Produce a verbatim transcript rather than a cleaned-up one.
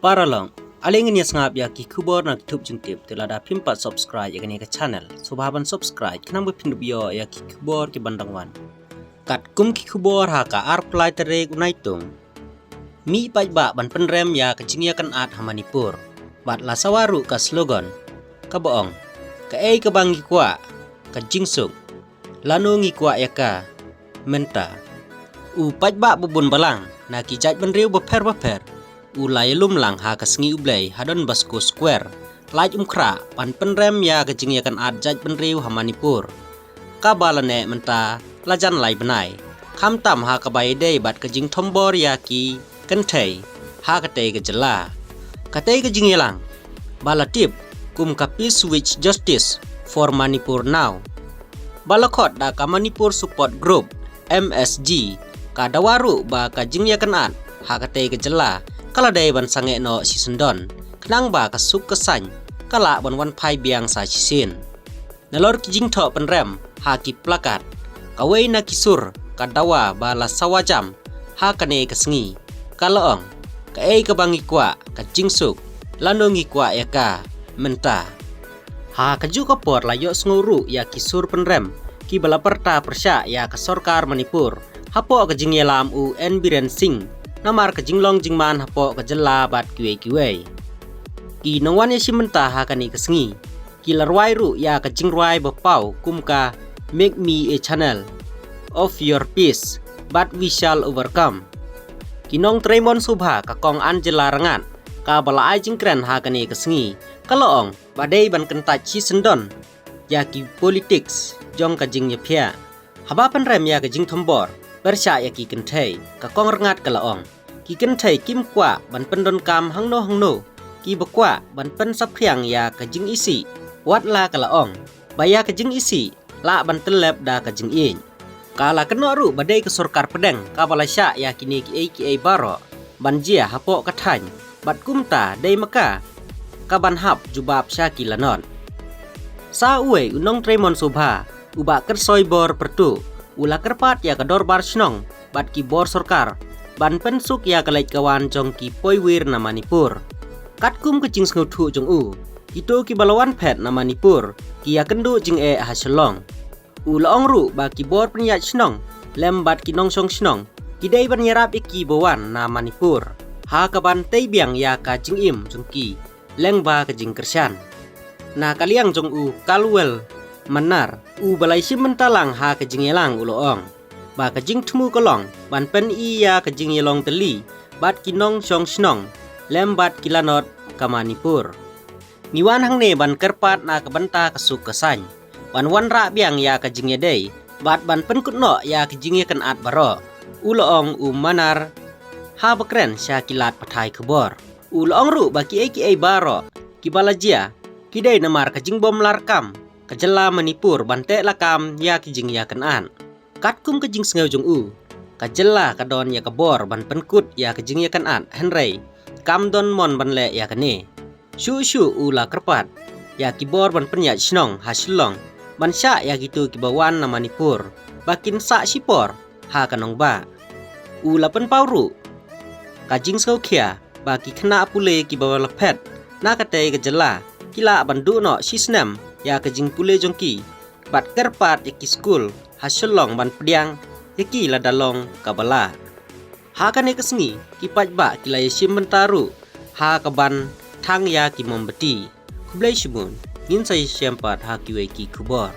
Paralok, ale ngin ïa sngap ïa ki khubor na ki thup jingtip, te lada phim pat subscribe ïa kane ka channel, sngewbha ban subscribe khnang ba phin ïoh ïa ki khubor ki ban dang wan. Katkum ki khubor ha ka arphew lai tarik u Naitung, mih paidbah ban pynrem ïa ka jingïakynad ha Manipur bad la sawa ruh ka slogan kaba ong, kaei kaba ngi kwah, ka jingsuk, lano ngi kwah ïa ka mynta. U paidbah ba bun balang na ki jaitbynriew bapher bapher u la ïalum lang ha ka sngi U Blei ha Don Bosco Square, Laitumkhrah, ban pynrem ïa ka jingïakynad jaitbynriew ha Manipur, kaba la neh mynta la jan lai bnai, khamtam ha kaba ïadei bad ka jingthombor ïa ki kynthei ha katei ka jylla. Katei ka jingïalang ba la tip kum ka Peace with Justice for Manipur Now, ba la khot da ka Manipur Support Group, M S G, ka dawa ruh ba ka jingïakynad ha katei ka jylla ka la dei ban sangeh noh shisyndon, khnang ba ka suk ka saiñ ka lah ban wan phai biang sa shisien. Nalor ki jingthoh pynrem ha ki plakat, kawei na ki sur ka dawa ba la sawa jam ha kane ka sngi ka la ong, kaei kaba ngi kwah, ka jingsuk, lano ngi kwah ïa ka mynta. Ha kajuh ka por la ïohsngew ruh ïa ki sur pynrem kiba la pyrta pyrshah ïa ka sorkar Manipur hapoh ka jingïalam u N Biren Singh namar ka jinglong jingman hapoh ka jylla bad kiwei kiwei. Ki nongwan ïashim bynta ha kane ka sngi ki la rwai ruh ïa ka jingrwai ba paw kum ka Make Me a Channel of Your Peace, but We Shall Overcome. Ki nongtrei mon sngewbha ka Kong Angela Rangad, kaba la ai jingkren ha kane ka sngi, ka la ong ba dei ban kyntait shisyndon ïa ki politics jong ka jingïaphiah. Haba pynrem ïa ka jingthombor pyrshah ïa ki kynthei, ka Kong Rangad ka la ong, ki kynthei kim kwah ban pyndonkam hangno hangno, kiba kwah ban pynsaphriang ïa ka jingisih. Wat la ka la ong ba ïa ka jingisih lah ban tyllep da ka jingïeit. Ka la kynnoh ruh ba dei ka sorkar pdeng kaba la shah ïa kine kiei kiei baroh ban jia hapoh ka thaiñ, bad kumta dei ma ka kaban hap jubab sha ki lanot. Sa uwei u nongtrei mon sngewbha, u Bah Kyrsoibor Pyrtuh, u la kyrpad ïa ka dorbar shnong bad ki bor sorkar ban pynsuk ïa ka leit ka wan jong ki poiwir na Manipur. Katkum ka jingsngewthuh jong u, kito kiba la wan phet na Manipur ki ïakynduh jingeh ha Shillong. U la ong ruh ba ki bor pynïaid shnong lem bad ki nongshong shnong ki dei ban ïarap ïa kiba wan na Manipur ha kaban tei biang ïa ka jingim jong ki lyngba ka jingkyrshan. Na ka liang jong u Kalwel Manar, uba la ïashim bynta lang ha ka jingïalang, u la ong ba ka jingthmu ka long ban pyni ïa ka jingïalong tylli bad ki nongshong shnong lem bad ki lanot ka Manipur. Ngi wan hangne ban kyrpad na ka bynta ka suk ka saiñ, ban wanrah biang ïa ka jingïadei bad ban pynkut noh ïa ka jingïakynad baroh, u la ong u Manar haba kren sha ki lad pathai khubor. U la ong ruh ba kiei kiei baroh kiba la jia ki dei namar ka jingbym lah kam ka jylla Manipur ban teh lakam ïa ka jingïakynad. Katkum ka jingsngew jong u, ka jylla ka don ïa ka bor ban pynkut ïa ka jingïakynad, hynrei kam don mon ban leh ïa kane. Shuh shuh u la kyrpad ïa ki bor ban pynïaid shnong ha Shillong ban shah ïa kito kiba wan na Manipur ba kin sah shipor ha ka nongbah. U la pynpaw ruh ka jingsngewkhia ba ki khynnah pule kiba la phet na katei ka jylla ki lah ban duh noh shisnem ïa ka jingpule jong ki, bad kyrpad ïa ki skul ha Shillong ban pdiang ïa ki lada long kaba lah. Ha kane ka sngi ki paidbah ki la ïashim bynta ruh ha kaban thang ïa ki mombati. Khublei shibun, ngin sa ïashem pat ha kiwei ki khubor.